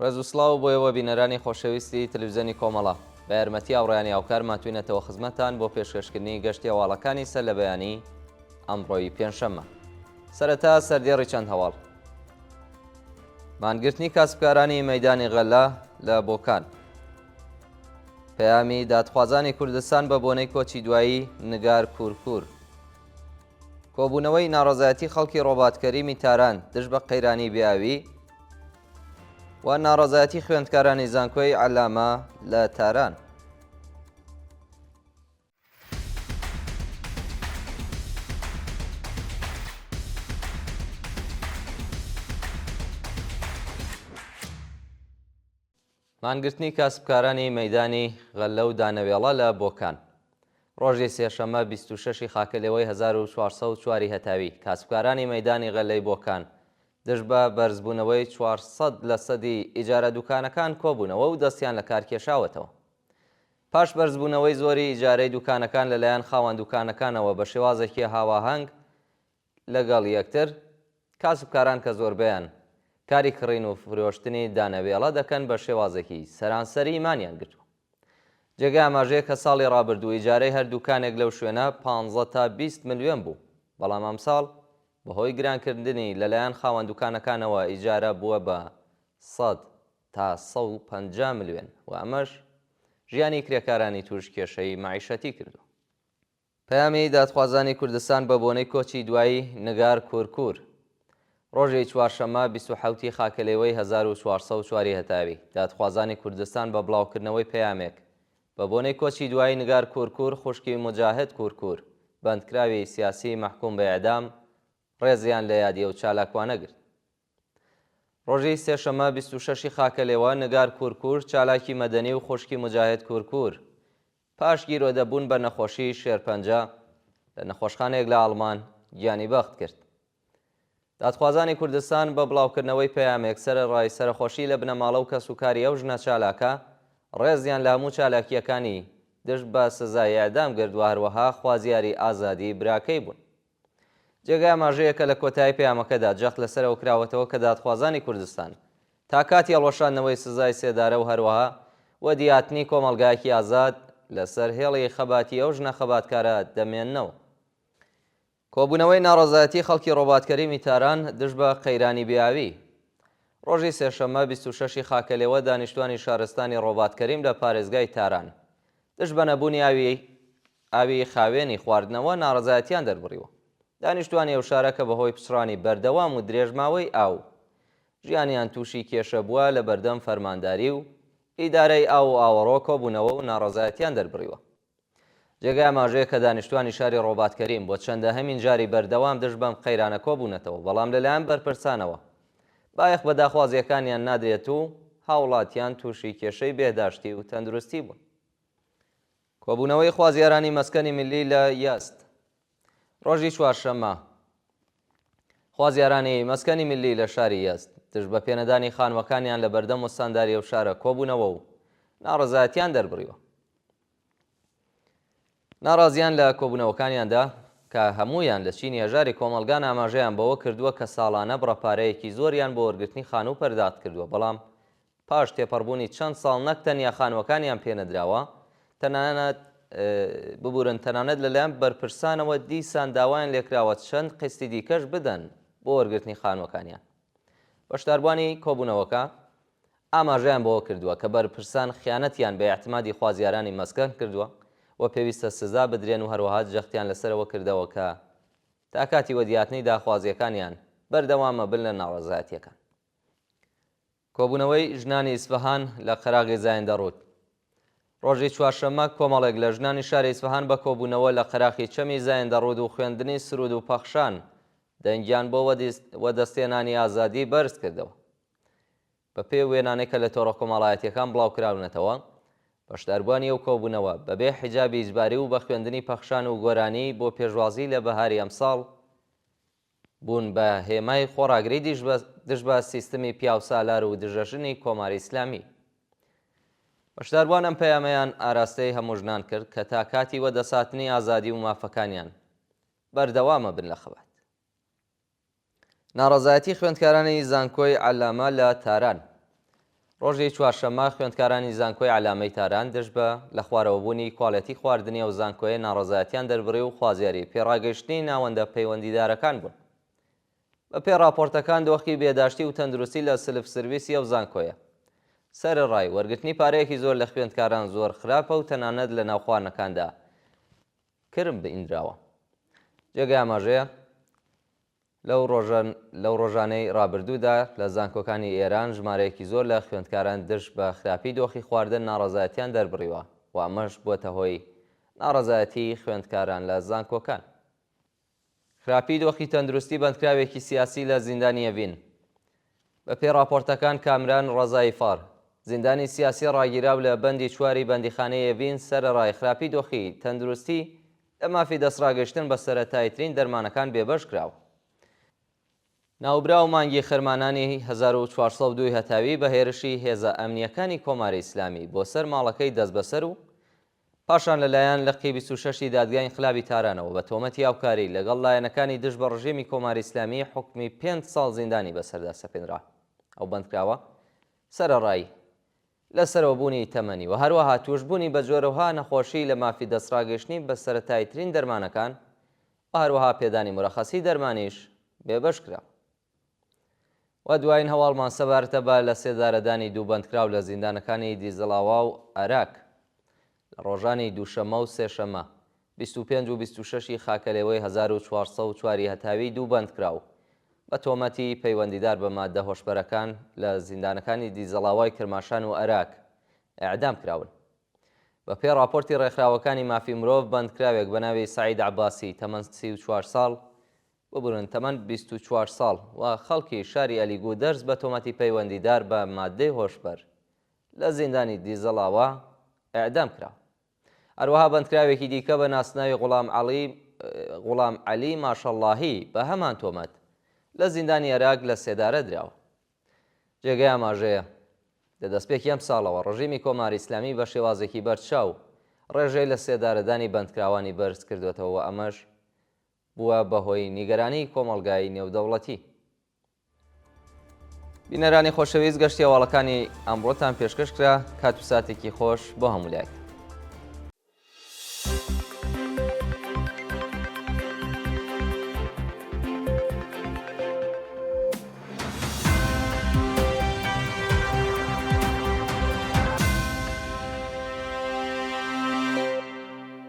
ڕێز و سڵاو بۆ ئێوە بینەرانی خۆشەویستی تەلەفزیۆنی کۆمەڵە. بە یارمەتی هاوڕێیانی هاوکار ماتوینەتەوە خزمەتتان بۆ پێشکەشکردنی گەشتی هەواڵەکانی سەر لە بەیانی ئەمڕۆی پێنجشەممە. سەرەتا سەردێڕی چەند هەواڵ. مانگرتنی کاسبکارانی مەیدانی غەلە لە بۆکان. پەیامی دادخوازانی کوردستان بە بۆنەی کۆچی دوایی نگار کورکور. کۆبوونەوەی ناڕەزایەتی خەڵکی ڕۆباتکەریمی تاران دژ بە قەیرانی بێئاوی و ناڕەزایەتی خوێندکارانی زانکۆی عەلامە لە تاران. مانگرتنی کاسبکارانی مەیدانی غەللە و دانەوێڵە لە بۆکان. ڕۆژی سێشەممە 26 ی خاکەلێوەی 1404 ی هەتاوی، کاسبکارانی مەیدانی غەللەی بۆکان دژ بە بەرزبوونەوەی 400 لەسەدی ئیجارە دوکانەکان کۆبوونەوە و دەستیان لە کار کێشاوەتەوە. پاش بەرزبوونەوەی زۆری ئیجارەی دوکانەکان لەلایەن خاوەن دوکانەکانەوە بە شێوازێکی هاواهەنگ لەگەڵ یەکتر، کاسبکاران کە زۆربەیان کاری کڕین و فرۆشتنی دانەوێڵە دەکەن بە شێوازێکی سەرانسەری مانیان گرتووە. جێگای ئاماژەیە کە ساڵی ڕابردوو ئیجارەی هەر دوکانێک لەو شوێنە پانزە تا 20 ملیۆن بوو، بەڵام ئەمساڵ بەهۆی گرانکردنی لەلایەن خاوەن دوکانەکانەوە ئیجارە بووە بە 100 تا 150 ملیۆن و ئەمەش ژیانی کرێکارانی تووش کێشەی مەعیشەتی کردووە. پەیامی دادخوازانی کوردستان بە بۆنەی کۆچی دوایی نگار کورکور ڕۆژی چوارشەممە 27 ی خاکەلێوەی 1404 ی هەتاوی، دادخوازانی کوردستان بە بڵاوکردنەوەی پەیامێک بە بۆنەی کۆچی دوایی نگار کورکور خوشکی موجاهد کورکور بەندکراوی سیاسی مەحکوم بە ئێعدام ڕێزیان لە یادی ئەو چالاکوانە گرت. ڕۆژی سێشەممە 26 ی خاکەلێوە نگار کورکور چالاکی مەدەنی و خوشکی موجاهد کورکور پاش گیرۆدەبوون بە نەخۆشیی شێرپەنجە لە نەخۆشخانەیەک لە ئاڵمان گیانی بەخت کرد. دادخوازانی کوردستان بە بڵاوکردنەوەی پەیامێک سەرەڕای سەرەخۆشی لە بنەماڵە و کەسوکاری ئەو ژنە چالاکە، ڕێزیان لە هەموو چالاکییەکانی دژ بە سزای ئێعدام گرت و هەروەها خوازیاری ئازادیی براکەی بوون. جێگای ئاماژەیە کە لە کۆتایی پەیامەکەدا جەخت لەسەر ئەوە کراوەتەوە کە دادخوازانی کوردستان تا کاتی هەڵوەشاندنەوەی سزای سێدارە و هەروەها وەدیهاتنی کۆمەڵگایەکی ئازاد لەسەر هێڵی خەباتی ئەو ژنە خەباتکارە دەمێننەوە. کۆبوونەوەی ناڕەزایەتی خەڵکی ڕۆباتکەریمی تاران دژ بە قەیرانی بێئاوی. ڕۆژی سێشەممە 26 ی خاکەلێوە دانیشتوانی شارستانی ڕۆباتکەریم لە پارێزگای تاران دژ بە نەبوونی ئاوی ئاوی خاوێنی خواردنەوە ناڕەزایەتیان دەربڕیوە. دانیشتوانی ئەو شارە کە بەهۆی پچڕانی بەردەوام و درێژماوەی ئاو ژیانیان تووشی کێشە بووە لە بەردەم فەرمانداری و ئیدارەی ئاو و ئاوەڕۆ کۆبوونەوە و ناڕەزایەتیان دەربڕیوە. جێگای ئاماژەیە کە دانیشتوانی شاری ڕۆبات کەریم بۆ چەندەهەمین جاری بەردەوام دژ بەم قەیرانە کۆبوونەتەوە، بەڵام لەلایەن بەرپرسانەوە بایەخ بە داخوازییەکانیان نادرێت و هاوڵاتیان تووشی کێشەی بێهداشتی و تەندروستی بوون. کۆبوونەوەی خوازیارانی مەسکەنی میللی لە یەزد ڕۆژی چوارشەممە خوازیارانی مەسکەنی میللی لە شاری یەزد دژ بە پێنەدانی خانووەکانیان لە بەردەم وەستانداری ئەو شارە کۆبوونەوە و ناڕەزایەتیان دەربڕیوە. ناڕازیان لە کۆبوونەوەکانیاندا کە هەموویان لە چینی هەژاری کۆمەڵگان ئاماژەیان بەوە کردووە کە ساڵانە بڕە پارەیەکی زۆریان بۆ وەرگرتنی خانوو پەرداخت کردووە بەڵام پاش تێپەڕبوونی چەند ساڵ نەک تەنیا خانووەکانیان پێنەدراوە، تەنانەت ببورن تەنانەت لەلایەن بەرپرسانەوە دیسان داوایان لێکراوە چەند قیستی دیکەش بدەن بۆ وەرگرتنی خانووەکانیان. بەشداربووانی کۆبوونەوەکە ئاماژەیان بەوە کردووە کە بەرپرسان خیانەتیان بە ئیعتمادی خوازیارانی مەسکەن کردووە و پێویستە سزا بدرێن و هەروەها جەختیان لەسەرەوە کردەوە کە تا کاتی وەدیهاتنی داخوازییەکانیان بەردەوامە بن لە ناڕەزایەتییەکان. کۆبوونەوەی ژنانی ئیسفەهان لە قەراغی زایندەڕوود ڕۆژی چوارشەممە کۆمەڵێک لە ژنانی شاری ئیسفەهان بە کۆبوونەوە لە قەراخی چەمی زایندەڕوود و خوێندنی سروود و پەخشان دەنگیان بۆ وەدەستهێنانی ئازادی بەرز کردەوە. بەپێی وێنانەی کە لە تۆڕە کۆمەڵایەتییەکان بڵاوکراونەتەوە، بەشداربووانی ئەو کۆبوونەوە بەبێ حیجابی ئیجباری و بە خوێندنی پەخشان و گۆرانی بۆ پێشوازی لە بەهاری ئەمساڵ بوون بە هێمای خۆڕاگری دژ بە سیستمی پیاوسالار و دژەژنی کۆماری ئیسلامی. بەشداربووان ئەم پەیامەیان ئاراستەی هەموو ژنان کرد کە تا کاتی وەدەسهاتنی ئازادی و مافەکانیان بەردەوامە بن لە خەبات. ناڕەزایەتی خوێندکارانی زانکۆی عەلامە لە تاران. ڕۆژی چوارشەممە خوێندکارانی زانکۆی عەلامەی تاران دژ بە لەخوارەوەبوونی کواڵێتی خواردنی ئەو زانکۆیە ناڕەزایەتیان دەربڕی و خوازیاری پێڕاگەیشتنی ناوەندە پەیوەندیدارەکان بوون. بەپێی ڕاپۆرتەکان دۆخی بێداشتی و تەندروستی لە سلف سرویسی ئەو زانکۆیە سەرەڕای وەرگرتنی پارەیەکی زۆر لە خوێندکاران زۆر خراپە و تەنانەت لە ناو خواردنەکاندا کرم بینراوە. جێگەی ئاماژەیە لەو ڕۆژە لەو ڕۆژانەی ڕابردوودا لە زانکۆکانی ئێران ژمارەیەکی زۆر لە خوێندکاران دژ بە خراپی دۆخی خواردن ناڕەزایەتیان دەربڕیوە و ئەمەش بووەتە هۆی ناڕەزایەتیی خوێندکاران لە زانکۆکان. خراپی دۆخی تەندروستی بەندکراوێکی سیاسی لە زیندانی ئێڤین. بەپێی ڕاپۆرتەکان کامران ڕەزاییفار، زیندانی سیاسی ڕاگیراو لە بەندی چواری بەندیخانەی ئێڤین سەرەڕای خراپی دۆخی تەندروستی لە مافی دەستڕاگەیشتن بە سەرەتاییترین دەرمانەکان بێبەش کراوە. ناوبراو مانگی خەرمانانی 1402 ی هەتاوی بە هێرشی هێزە ئەمنییەکانی کۆماری ئیسلامی بۆ سەر ماڵەکەی دەستبەسەر و پاشان لە لایەن لقی 26 ی دادگای ئینقلابی تارانەوە بە تۆمەتی هاوکاری لەگەڵ لایەنەکانی دژ بە ڕژێمی کۆماری ئیسلامی حوکمی پێنج ساڵ زیندانی بەسەردا سەپێنرا. ئەو بەندکراوە سەرەڕای لە سەرەوەبوونی تەمەنی و هەروەها تووشبوونی بە جۆرەها نەخۆشی لە مافی دەستڕاگەیشتنی بە سەرەتاییترین دەرمانەکان و هەروەها پێدانی مورەخەسی دەرمانیش بێبەش کرا. و دوایین هەواڵمان سەبارەتە بە لەسێدارەدانی دوو بەندکراو لە زیندانەکانی دیزڵاوا و ئەراک لە ڕۆژانی دووشەممە و سێشەممە 25 و 26 ی خاکەلێوەی 1404 ی هەتاوی دوو بەندکراو بە تۆمەتی پەیوەندیدار بە ماددە هۆشبەرەکان لە زیندانەکانی دیزەڵاوای کرماشان و ئەراک ئێعدام کراون. بە پێی ڕاپۆرتی ڕێکخراوەکانی مافی مرۆڤ بەندکراوێک بە ناوی سەعید عەباسی تەمەن 34 ساڵ ببورن تەمەن 24 ساڵ و خەڵکی شاری ئەلیگودەرز بە تۆمەتی پەیوەندیدار بە ماددەی هۆشبەر لە زیندانی دیزەڵاوا ئێعدام کرا. هەروەها بەندکراوێکی دیکە بە ناسناوی غوڵام عەڵی غوڵام عەلی ماشەڵڵاهی بە هەمان تۆمەت لە زیندانی ئەراک لە سێدارە دراوە. جێگەی ئاماژەیە، لە دەستپێکی ئەمساڵەوە ڕژیمی کۆماری ئیسلامی بە شێوازێکی بەرچاو ڕێژەی لە سێدارەدانی بەندکراوانی بەرز کردووەتەوە و ئەمەش بووە بە هۆی نیگەرانیی کۆمەڵگای نێودەوڵەتی. بینەرانی خۆشەویست گەشتی هەواڵەکانی ئەمڕۆتان پێشکەش کرا، کات و ساتێکی خۆش بۆ هەموو لایەک.